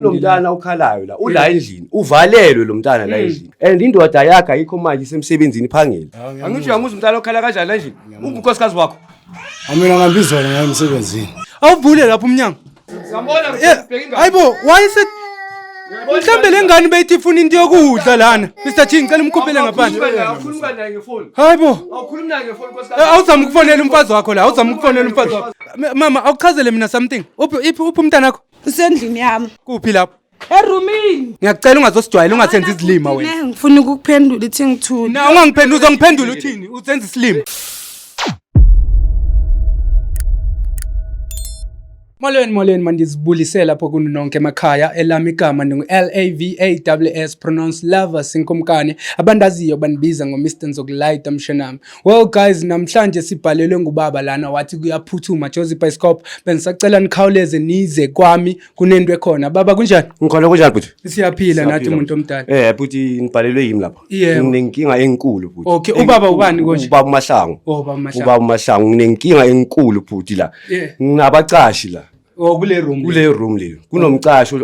Lo mntana ukhalayo la ula endlini uvalelwe lo mntana la endlini and indoda yakhe ayikho manje isemsebenzini iphangela. Angisho uyamuzwa umntana okhala kanjani la endlini? Ungunkosikazi wakho. Mina ngihamba ngayo emsebenzini. Awuvule lapho umnyango. Siyambona Hayibo, why se Mhlambe le ngane beyithi ifuna into yokudla lana. Mr G ngicela umkhuphele ngaphandle. Awukhulumi naye ngefoni. Hayibo. Awukhulumi naye ngefoni nkosikazi. Awuzama ukufonela umfazi wakho la, awuzama ukufonela umfazi wakho. Mama, awuchazele mina something. Uphi iphi uphi umntana wakho? Usendlini yami. Kuphi lapho? Erumini. Ngiyacela ungazosijwayela ungasenzi izilima wena. Ngifuna ukukuphendula ithi ngithule. Na ungangiphendula uzongiphendula uthini? Usenza isilima. Molweni molweni mandizibulise lapho kuni nonke emakhaya elami igama ndingu L A V A W S pronounce lovers inkumkane abandaziyo bandibiza ngo Mr Nzokulayita mshenami. Well guys namhlanje sibhalelwe ngubaba lana wathi kuyaphuthuma Jozi Bioscope bengisacela nikhawuleze nize kwami kunento ekhona. Baba kunjani? Ngikhona kunjani bhuti? Siyaphila nathi umuntu omdala. Eh bhuti ngibhalelwe yimi lapha. Yebo. Nginenkinga enkulu bhuti. Okay, ubaba ubani konje? Ubaba uMahlangu. Oh baba Mahlangu. Ubaba uMahlangu nginenkinga enkulu bhuti la. Yeah. Nginabacashi la. Oh kule room. Kule room le. Kunomcashi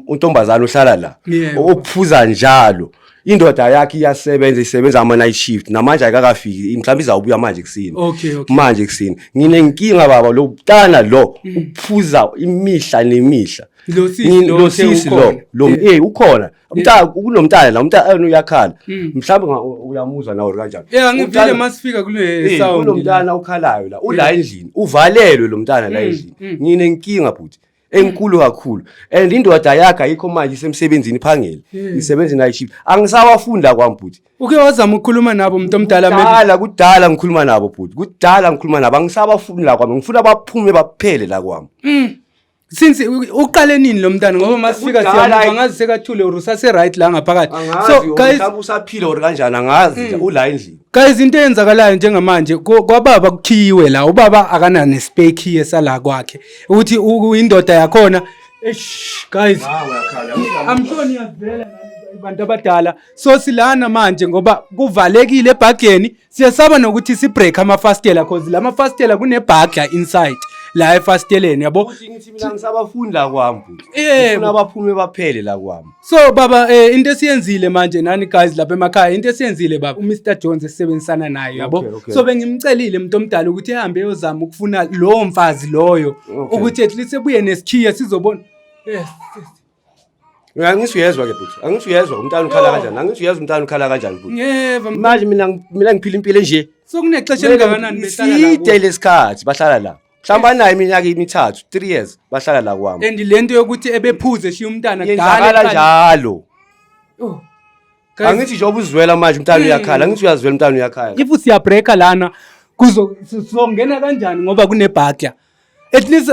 untombazana ohlala la. Yebo. Ophuza njalo. Indoda yakhe iyasebenza isebenza ama night shift namanje ayikakafiki mhlawumbe izawubuya manje kusini. Okay. Manje kusini. Nginenkinga baba lo mntana lo uphuza imihla nemihla. Lo sisi lo Lo sisi lo lo eh ukhona. Umntana kunomntana la umntana uyakhala. Mhlawumbe uyamuzwa nawe kanjani. Yeah ngivile masifika kule sound. Kunomntana okhalayo la ula endlini uvalelwe lo mntana la endlini. Nginenkinga bhuti enkulu kakhulu and indoda yakhe ayikho manje isemsebenzini iphangela isebenza night shift angisawafunda kwami bhuti. Uke wazama ukukhuluma nabo umuntu omdala maybe? Kudala kudala ngikhuluma nabo bhuti kudala ngikhuluma nabo angisabafuni la kwami ngifuna baphume baphele la kwami. Since uqale nini lo mntana ngoba masifika Kudala, siyamuva ngazi sekathule or usase right la ngaphakathi. So guys mhlawumbe usaphila or kanjani angazi nje ula endlini. Guys into eyenzakalayo njengamanje kwababa kukhiyiwe la ubaba akana nespare key esala kwakhe ukuthi indoda yakhona eish guys I'm sure niyazivela nani bantu abadala so silana manje ngoba kuvalekile ebhageni siyasaba nokuthi sibreak amafastela cause la mafastela kunebhagla inside la efasteleni yabo. Futhi ngithi mina ngisabafuni la kwami bhuti. Yebo. Ngifuna baphume baphele la kwami. So baba into esiyenzile manje nani guys lapha emakhaya into esiyenzile baba uMr Jones esebenzisana naye yabo. Okay. So bengimcelile umuntu omdala ukuthi ehambe eyozama ukufuna lowo mfazi loyo ukuthi at least ebuye nesikhiye sizobona. Yes. Angithi uyezwa ke bhuti. Angithi uyezwa umntana ukhala kanjani? Angithi uyezwa umntana ukhala kanjani bhuti? Ngeva. Manje mina ngiphila impilo enje. So kunexesha elingakanani behlala la? Side lesikhathi bahlala la. Mhlawumbe anayo iminyaka emithathu, 3 years bahlala la kwami. And lento yokuthi ebephuze eshiya umntana Yenzakala njalo. Oh. Guys, Angithi njengoba uzwela manje umntana uyakhala, angithi uyazwela umntana uyakhala. if siyabreaka lana kuzo sizongena kanjani ngoba kunebhagya. At least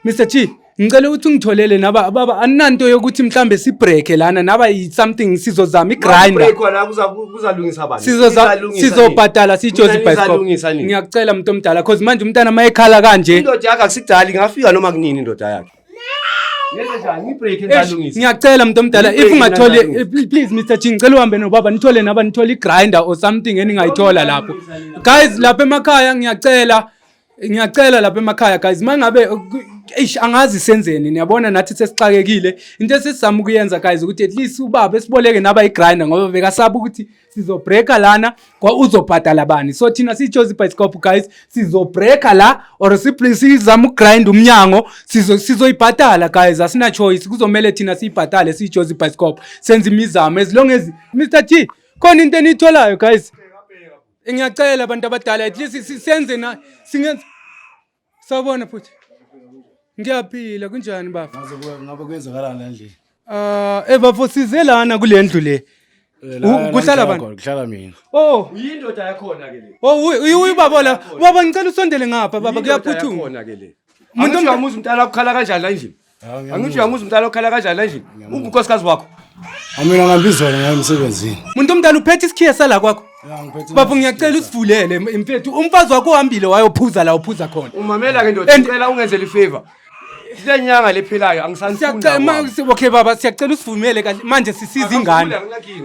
Mr G ngicela ukuthi ungitholele naba baba aninanto yokuthi mhlambe sibreak lana naba something sizozama igrinder. Break khona kuzalungisa bani? Izalungisa Sizobhadala sijozi nini? bioscope. Izalungisa nini? Ngiyakucela mntu omdala cause manje umntana mayekhala kanje. Indoda yakhe akusidali ingafika noma kunini indoda yakhe. Ngenze njani? Ngibreak ngizalungisa. Ngiyacela mntu omdala if Ngibreak ungatholi ngizalungisa. please Mr G ngicela uhambe nobaba nithole naba nithole igrinder or something eningayithola lapho. Guys lapha emakhaya ngiyacela ngiyacela lapha emakhaya guys mangabe eish angazi senzeni niyabona nathi sesixakekile into esizama ukuyenza guys ukuthi at least ubaba esiboleke naba igrinder ngoba bekasaba ukuthi sizobreaka lana kwa uzobhadala bani so thina siyijozi bioscope guys sizobreaka la or sizama ukugrind umnyango sizoyibhadala guys asina choice kuzomele thina siyibhadale siyijozi bioscope senze imizamo as long as Mr G khona into eniyitholayo guys. Ngiyacela abantu abadala at least senze na singenza. Sawubona futhi. Ngiyaphila kunjani baba? Ngaze ngabe kwenzakalani la endlini? Bafo size lana kule ndlu le. Kuhlala bani? Kuhlala mina. Oh, Uyindoda yakhona ke le. oh uyibaba la. Baba ngicela usondele ngapha baba kuyaphuthuma. Khona ke le. Umuntu uyamuzwa umntana okhala kanjani la endlini? Angithi uyamuzwa umntana okhala kanjani la endlini? Ungunkosikazi wakho. Mina ngihamba izolo ngayo emsebenzini. Umuntu omdala uphethe isikhiye sala kwakho. Ya ngiphethe. Baba ngiyacela usivulele mfethu. Umfazi wakho uhambile wayophuza la uphuza khona. Umamela ke ndoda, ngicela ungenzele ifavor. Le nyanga lephilayo angisanifuni. Siyacela okay baba siyacela usivumele kahle manje sisiza ingane.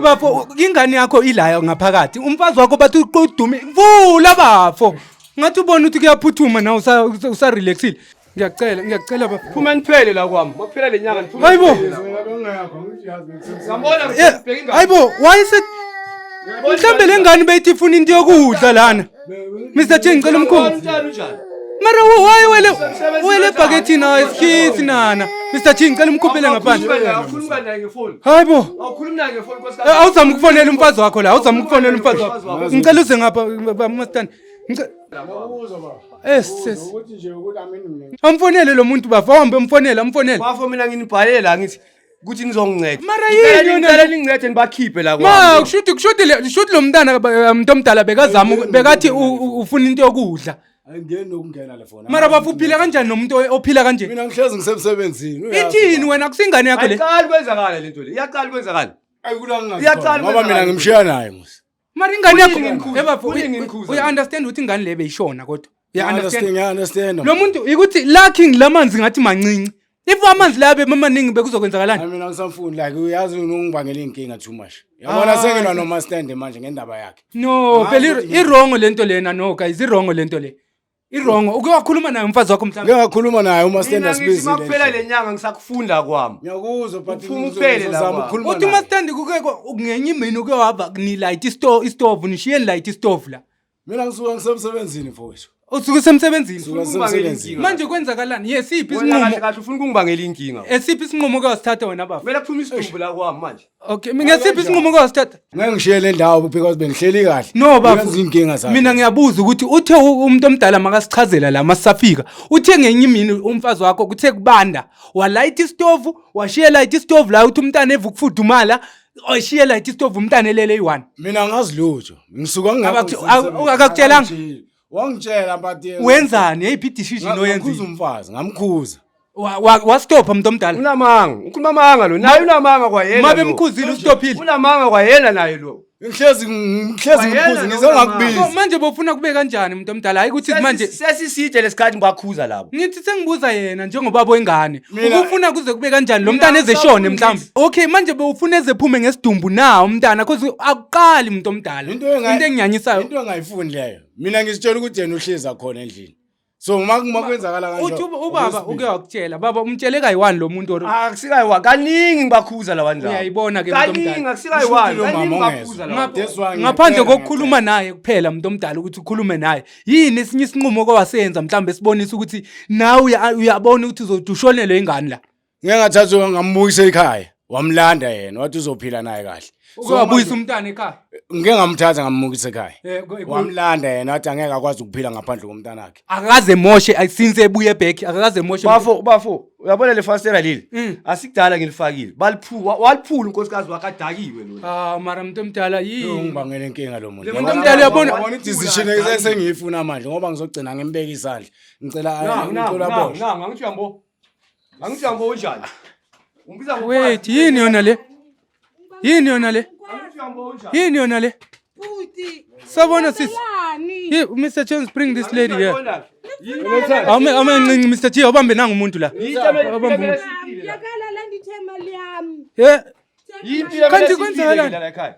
Bafo ingane yakho ilayo ngaphakathi. Umfazi wakho bathi udume. Vula bafo. Ngathi ubona ukuthi kuyaphuthuma na usa relaxile. Ngiyacela, ngiyacela baba. Phuma niphele la kwami. Makuphela le nyanga niphuma. Hayibo. Ngiyabona Yeah. ngibheka ingane. Hayibo, why is it mhlambe le ngane beyithi ifuna into yokudla lana? Mr. T ngicela umkhulu. Umntana unjani? Mara why wele ebhakethini ayisikhithi nana. Mr. T ngicela umkhuphele ngaphandle. Awukhuluma naye ngefoni. Hayibo. Awukhuluma naye ngefoni nkosikazi. Awuzama ukufonela umfazi wakho la, awuzama ukufonela umfazi wakho. Ngicela uze ngapha baba Mastani. Sis. Ukuthi nje ukuthi amini mina. Amfonele lo muntu bafo, ahambe amfonele, amfonele. Bafo mina nginibhalela ngithi ukuthi nizonginceda. Mara yini yona Ngicela ningincede nibakhiphe la Ma kwami. kushuthi lo mntana umuntu omdala bekazama bekathi ufuna into yokudla. Ayingeni nokungena le foni. Mara bafo uphila kanjani nomuntu ophila kanje? Mina ngihlezi ngisemsebenzini. Uyazi Ithini baba. wena kusingane yakho le? Ayiqali kwenzakala lento le. Iyaqala kwenzakala. Ayikula ngingazi. Iyaqala Ngoba mina kwenzakala. ngimshiya naye musi. Mara ingane yakho Kuningi ngikhuza, Eh, bafo, kuningi ngikhuza. uya understand ukuthi ingane le beyishona kodwa. Uya understand. Ngiya understand. Lo muntu ukuthi lacking lamanzi ngathi mancinci. If amanzi la bemaningi bekuzokwenzakalani? Hayi mina ngisamfuni like uyazi ungibangela inkinga too much. Yabona senginwa noma stand manje ngendaba yakhe. No, Hayi, phela ukuthi i-wrong lento lena no guys, i-wrong lento le. I-wrong. Uke wakhuluma naye umfazi wakho mhlawumbe. Ngeke ngakhuluma naye uma stand Mina ngithi asibizile. makuphela le nyanga ngisakufunda kwami. Ngiyakuzwa but Uphuma uphele la ngizozama kwami. ukukhuluma Uthi naye. umastandi kuke ngenye imini uke waba ni-light istove nishiye ni-light istove la. Mina ngisuka ngisemsebenzini mfowethu. Usuke usemsebenzini. Suka Ufuna semsebenzini. Manje kwenzakalani? Yesiphi Wena kahle isinqumo? kahle ufuna ukungibangela inkinga. Esiphi isinqumo oke wasithatha wena baba? Kumele kuphume isidumbu la kwami manje. Okay, ngesiphi isinqumo oke wasithatha? Ngeke ngishiye le ndawo because bengihleli kahle. No baba. Uyenza inkinga zakhe. Mina ngiyabuza ukuthi uthe umuntu omdala makasichazela la masafika. Uthe ngenye imini umfazi wakho kuthe kubanda, walayita istovu, washiya light istovu la uthi umntana eva ukufudumala, oshiye light istovu umntana elele eyi-one. Mina angazi lutho. Ngisuka ngingekho ngisemsebenzini. Akakutshelanga? Wangitshela but yena- Wenzani? Yeyiphi i-decision Ngakhuza oyenzile? umfazi, ngamkhuza. Wastopha umuntu omdala. Unamanga, ukhuluma amanga lo. Naye unamanga kwayena. Mabe lo. emkhuzile ustophile. Unamanga kwayena naye lo. Ngihlezi ngihlezi Wayena ngikhuza lo ngize unamanga. So ngakubiza. manje bofuna kube kanjani umuntu omdala? Hayi ukuthi manje Sesiside lesikhathi ngibakhuza labo. ngithi sengibuza yena njengobaba wengane Mina- ubufuna kuze kube kanjani lo mntana ezeshone mhlawumbe okay manje bewufuna ezephume ngesidumbu na umntana cause akuqali umuntu omdala Into enga- into enginyanyisayo Into engayifuni leyo. Mina ngizitshela ukuthi yena uhlezi khona endlini. So uma kwenzakala kanje. uthi ubaba uke wakutshela baba umtshele kayi-one lo muntu or Akusikayiwa kaningi ngibakhuza labantu laba. Uyayibona ke muntu omdala. Kaningi akusikayiwani. Kusho ukuthi lo Kaningi mama ngibakhuza ongezwa. laba. That's why ngaphandle ngiyacela, kokukhuluma naye kuphela umuntu omdala ukuthi ukhulume naye yini esinye isinqumo okewasenza mhlawumbe esibonisa ukuthi nawe uyabona ukuthi uzothi ushonelwe ingane la Ngeke ngathatha ngambuyisa ekhaya. Wamlanda yena wathi uzophila naye kahle. uke wabuyisa umntana ekhaya Ngeke ngamthatha ngamukisa ekhaya. Eh, Wamlanda yena wathi angeke akwazi ukuphila ngaphandle komntana wakhe. Akakaze moshe since ebuye back akakaze moshe. Bafo, bafo, uyabona le fastela leli? Asikudala ngilifakile. Baliphuwa, waliphula unkosikazi wakhe adakiwe lona. Ah mara umuntu omdala yini? Ungibangela inkinga lo muntu. Le muntu omdala uyabona- Yabona i-decision esengiyifuna manje ngoba ngizogcina ngimbeka isandla. Ngicela Na, na, ngicela na, aboshwe. na, angithi uyambo. Angithi uyambo unjani? Umbiza ngo Wait, yini yona le? Yini yona le? Angithi uyambo unjani? Yini yona le? Bhuti. Sabona sisi. Yani. Hey, Mr. Jones, bring this lady here. Here. Awume awume ncinci Mr. T, awubambe nangu umuntu la. Awubambe umuntu. Yakala la ndithe imali yami. Eh, Kanti kwenzakalani? la ekhaya.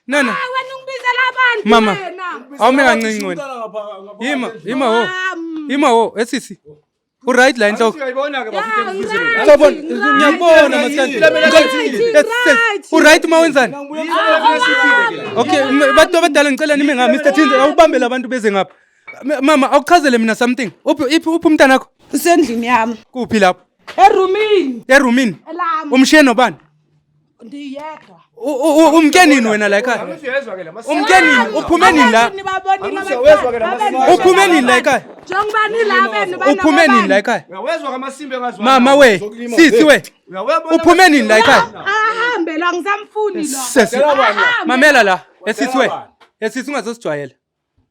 Nana, Ah wena ungibizela abantu Mama. wena. Awume kancinci wena. Yima, yima ho. Yima ho, esisi. U right la inhloko. Uyayibona ke bafike Right, Sabona, right. ngiyakubona maskandi. Right, right. U right uma wenzani? Okay, bantu abadala ngicela nime nga Mr. Thinze awubambe labantu beze ngapha. Mama, awuchazele mina something. Uphi iphi uphi umntanakho? Usendlini yami. Kuphi lapho? Erumini. Erumini. Elami. Umshiye nobani? Ndiyedwa. Umke nini wena la ekhaya? Uyezwa ke la Umke nini? Uphume nini la? Uphume nini la ekhaya? Njengoba nila benu Uphume nini la ekhaya? Uyawezwa kamasimba engazwa. Mama we, sisi we. Uphume nini la ekhaya? Ahambe la ngisamfuni lo. Sesi. Ahambe. Mamela la, esisi we. Esisi ungazosijwayela.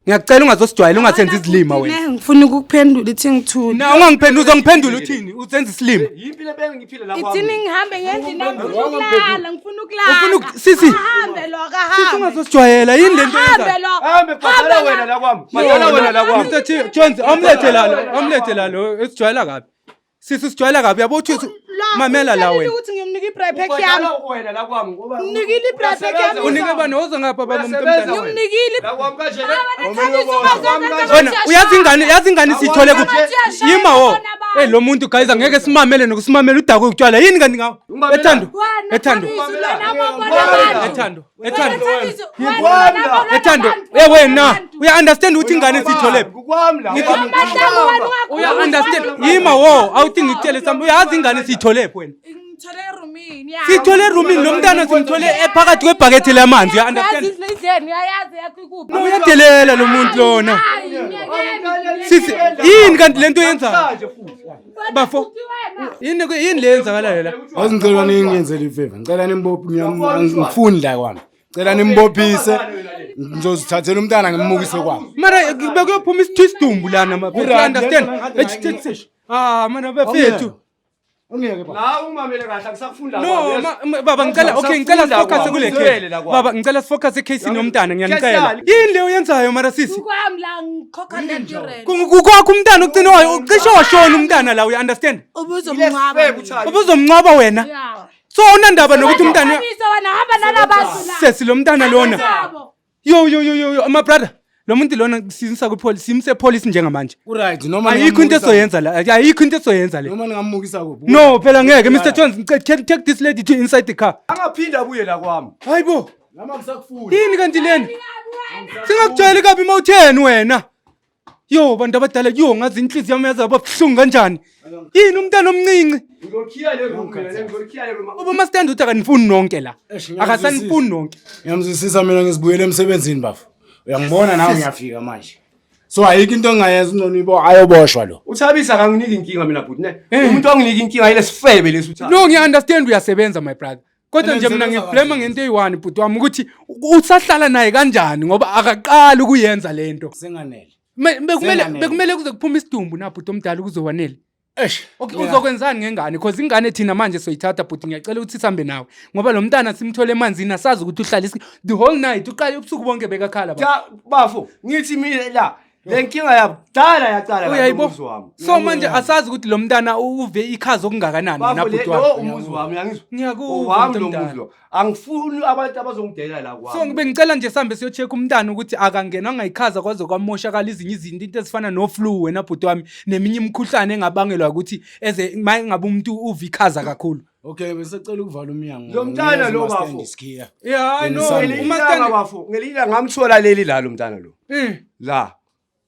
Ngiyacela ungazosijwayela ungasenzi izilima wena. Ngifuna ukukuphendula ithi ngithule. Na ungangiphendula uzongiphendula uthini? Usenza isilima. Yimpilo ebengiphila la Ithini ngihambe ngendlini yami ngifuna ukulala ngifuna ukulala. Ufuna sisi. Ahambe lo Sisi akahambe. ungazosijwayela yini lento Ahambe oyenzayo? lo. Hambe bhadala wena la kwami. Bhadala wena la kwami. Mr. Jones, awumlethe lalo, awumlethe lalo, esijwayela kabi. Sisi usijwayela kabi yabo uthi La, mamela la ungitshelile wena. ukuthi ngimnika I-braai pack yami. Wena la kwami ngoba Ngimnikile i-braai pack yami. Unike bani? Woza ngapha baba umuntu Uyasebenza omdala. wena. Ngimnikile. La kwami kanje. Wena uyazi ingane, yazi ingane siyithole kuphi? Yima wo. Eh, lo muntu guys angeke simamele nokusimamela, udakwe utshwala. Yini kanti ngawo? Ethando. Ethando. Ethando. Ethando. Ethando. Eh wena, uya understand ukuthi ingane siyithole phi? Kukwami la. Uya understand? Yima wo, awuthi ngikutshele sami. Uyazi ingane siyithole phi wena? Ngithole erumini. Siyithole erumini, lo mntana simthole ephakathi kwebhakethe lamanzi, uya understand? Idleni uyayazi yakho ikuphi. No, uyadelela lo muntu lona. Hayi, ngiyekeni. Sisi, yini kanti lento yenzayo? Namhlanje futhi. Bafo. Yini yini le yenzakalayo la? Yazi ngicela ningenzele i-favor. Ngicela nimbophe, ngifuni la kwami. Ngicela nimbophise. Ngizozithathela umntana ngimukise kwami. Mara bekuyophuma isidumbu lana ma. You understand? Ah, mana bafethu. Ungiyeke baba. La ungimamele kahle, angisakufuni la No, kwami. baba ngicela, okay, ngicela sifocus kule Ngicela case. kwami. Baba ngicela sifocus ecase nomntana, ngiyanicela. Case yani? Yini leyo yenzayo mara sisi? Kukwami la, ngikhokha lento rent. Kukwakho umntana ugcina ucishe washona umntana la, uya understand? Ubuzomncwaba. Ilesifebe uthando. Ubuzomncwaba wena. Yeah. So unandaba nokuthi umntana Thabiso, wena hamba nalabantu la. sesi lo mntana lona. Sabo. Yo yo yo yo yo, my brother. Lo muntu lona simsa ku police, simse police njengamanje. Ku-right noma Ayikho into ningamukisa- esoyenza la. Ayikho into esoyenza le. Noma ningamukisa kuphi? No, phela ngeke Mr Jones, ngicela take this lady to inside the car. Angaphinda abuye la kwami. Hayibo, Noma kusakufuni. yini kanti lena? Singakutsheli kabi mawutheni wena. Yo bantu abadala, yo ngazi inhliziyo yami yaze buhlungu kanjani. Yini umntana omncinci? Ngizokhiya le room mina, ngizokhiya le room. Uba mastand uthi akanifuni nonke la. Eish, Akasanifuni nonke. Ngiyamzwisisa, mina ngizibuyele emsebenzini bafo. Uyangibona nawe, ngiyafika manje. So ayikho into engayenza, ungcono ibo ayoboshwa lo. Uthabisa akanginiki inkinga mina bhuti ne. Umuntu onginiki inkinga ile sifebe lesi uthando. No, ngiya-understand uyasebenza my brother. Kodwa nje mina Ngisebenza ngiblame kahle. ngento eyi-one bhuti wami, ukuthi usahlala naye kanjani ngoba akaqali ukuyenza lento. Senganele. Bekumele Senganele. bekumele kuze kuphume isidumbu na bhuti omdala ukuzowanele. Eish. Okay, uzokwenzani ngengane? Because ingane thina manje soyithatha bhuti, ngiyacela ukuthi sihambe nawe. Ngoba lo mntana simthole emanzini, asazi ukuthi uhlala the whole night, uqale ubusuku bonke bekakhala baba. Cha bafo, ngithi mina la le nkinga yabudala yaqala la Uyayibo? umuzi wami. So manje asazi ukuthi lo mntana uve ikhazi okungakanani Bafo na le bhuti lo wami. umuzi wami, uyangizwa? Ngiyakuzwa, Owami lo mntomdala. muzi lo. Angifuni abantu abazongidela la So kwami. bengicela nje sihambe siyo-check umntana ukuthi akangena angayikhaza kwaze kwamoshakala ezinye izinto, into ezifana no-flu wena bhuti wami, neminye imikhuhlane engabangelwa ukuthi eze ma ngabe umuntu uva ikhaza kakhulu. Okay, bese cela ukuvala umnyango. Lo mntana lo, bafo. Isikhiya. Yeah, no, Ngisambe. Ngelinye ilanga bafo, ngelinye ilanga ngamthola leli la lo mntana lo. La.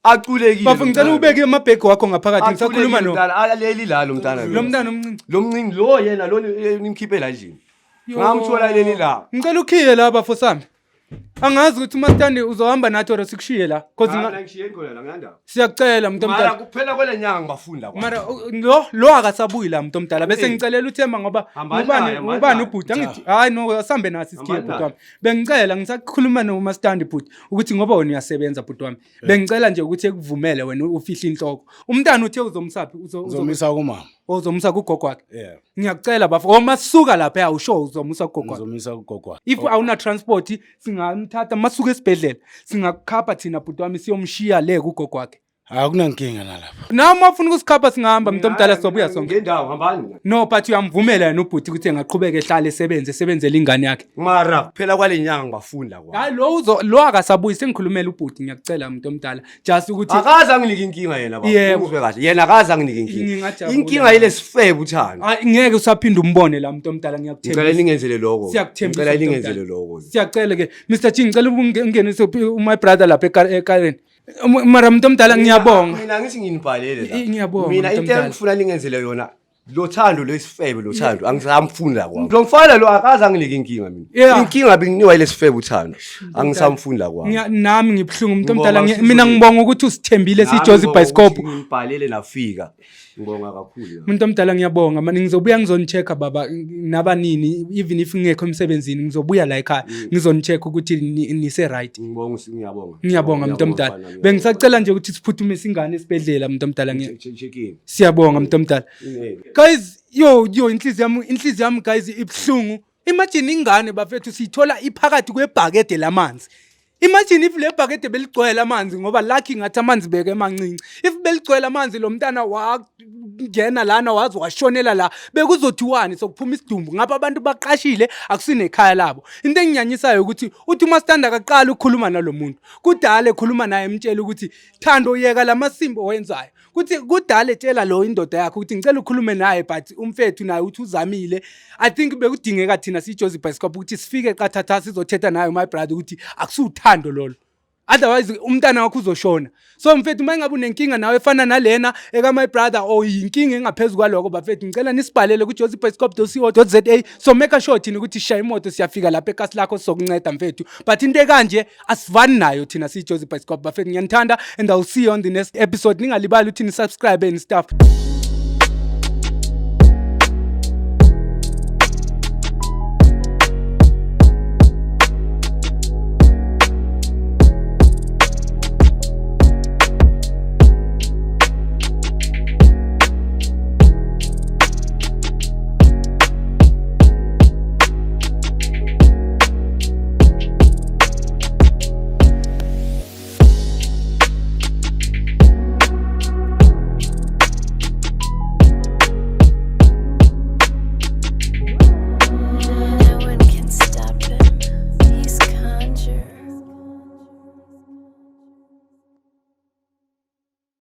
Aculekile. Bafo, ngicela ubeke amabhegi wakho ngaphakathi, ngisakhuluma no Leli la lo mntana lo. Lo mntana omncinci. Lo mncinci lo yena lo nimkhiphe la endlini. Yo. Ngamthola leli la. Ngicela ukhiye la bafo sami. Angazi ukuthi umastandi uzohamba nathi or sikushiye la. Cause Ngishiye khona la ngiyandaba. Siyakucela muntu Mara omdala. kuphela kwele nyanga ngibafunda kwami. Mara lo akasabuyi la muntu omdala, bese ngicelela uThemba ngoba Hambani ubani naye, hambani ubani naye. ubhuti angithi hayi no, asambe nathi sikhiye Hambani bhuti naye. wami. Bengicela ngisakhuluma nomastandi bhuti ukuthi ngoba wena uyasebenza bhuti wami. Bengicela nje ukuthi ekuvumele wena ufihle inhloko. Umntana uthe uzomsaphi Ngizomisa kumama. Uzomsa kugogo wakhe. Yeah. Ngiyakucela bafo. Uma sisuka lapha awusho uzomusa kugogo wakhe. Ngizomisa kugogo wakhe. If awuna transport singamthatha masuka esibhedlela, singakukhapha thina bhuti wami, siyomshiya le kugogo wakhe. Akunankinga nalapha. Noma ufuna ukusikhapha singahamba muntu omdala, sizobuya sonke. Ngendawo hambani. No, but uyamvumela yena ubhuti ukuthi engaqhubeka ehlale esebenze esebenzele ingane yakhe. Mara kuphela kwale nyanga ngibafunda kwami. Hayi, lo uzo lo akasabuyi, sengikhulumela ubhuti, ngiyakucela muntu omdala just ukuthi Akaze anginike inkinga yena baba. Yebo. Ungizwe kahle. Yena akaze anginike inkinga. Ngingajabula. Inkinga ile sifebe uthando. Hayi, ngeke usaphinda umbone la muntu omdala, Ngicela ngiyakuthembisa. ningenzele lokho. Siyakuthembisa. Ngicela Muntu ningenzele omdala. lokho. Siyacela ke Mr G, ngicela ungenise my brother lapha ekareni. Mara muntu omdala ngiyabonga. Mina ngithi nginibhalele la. Ngiyabonga, Mina muntu into omdala. engifuna ningenzele yona, lo thando lwesifebe, lo thando angisamfuni la kwami. Lo mfana lo akaze anginike inkinga mina. Inkinga benginikwa ile sifebe uthando. Angisamfuni la kwami. Nami ngibuhlungu umuntu omdala, Ngibonga mina usizo. ngibonga ukuthi usithembile Nami sijozi ngibonga bioscope. ukuthi nginibhalele nafika. Ngibonga kakhulu ya. Umuntu omdala ngiyabonga mani, ngizobuya ngizoni-check-a baba nabanini, even if ngingekho emsebenzini ngizobuya la ekhaya ngizoni-check ukuthi nise-right. Ngibonga ngiyabonga. Ngiyabonga muntu omdala. mfana, ngiyabonga. Bengisacela nje ukuthi siphuthume singane esibhedlela muntu omdala. Check in. Siyabonga muntu omdala. Eh. Guys, yo yo, inhliziyo yami guys ibuhlungu. Imagine ingane bafethu siyithola iphakathi kwebhakede lamanzi. Imagine if le bhakede beligcwele amanzi, ngoba lucky ngathi amanzi beke emancinci. If beligcwele amanzi, lo mntana wangena lana, waze washonela la, bekuzothiwani? Sokuphuma isidumbu ngapha, abantu baqashile, akusinekhaya labo. Into enginyanyisayo ukuthi uthi umastanda akaqala ukukhuluma nalo muntu, kudala ekhuluma naye, emtshela ukuthi, "Thando, yeka lamasimbo owenzayo." Kuthi kudala etshela lo indoda yakhe ukuthi ngicela ukhulume naye, but umfethu naye uthi uzamile. I think bekudingeka thina siyiJozi Bioscope ukuthi sifike qathatha, sizothetha naye my brother ukuthi akusuthando lolo, otherwise umntana wakho uzoshona. So mfethu, uma ngabe unenkinga nawe efana nalena eka my brother or inkinga engaphezu kwaloko, bafethu, ngicela nisibhalele ku-josiebioscope.co.za, so make sure thina ukuthi sishaya imoto, siyafika lapha ekasi lakho, sizokunceda mfethu. But into ekanje asivani nayo thina siyiJozi Bioscope. Bafethu, ngiyanithanda and I'll see you on the next episode. Ningalibali ukuthi ni-subscribe and stuff.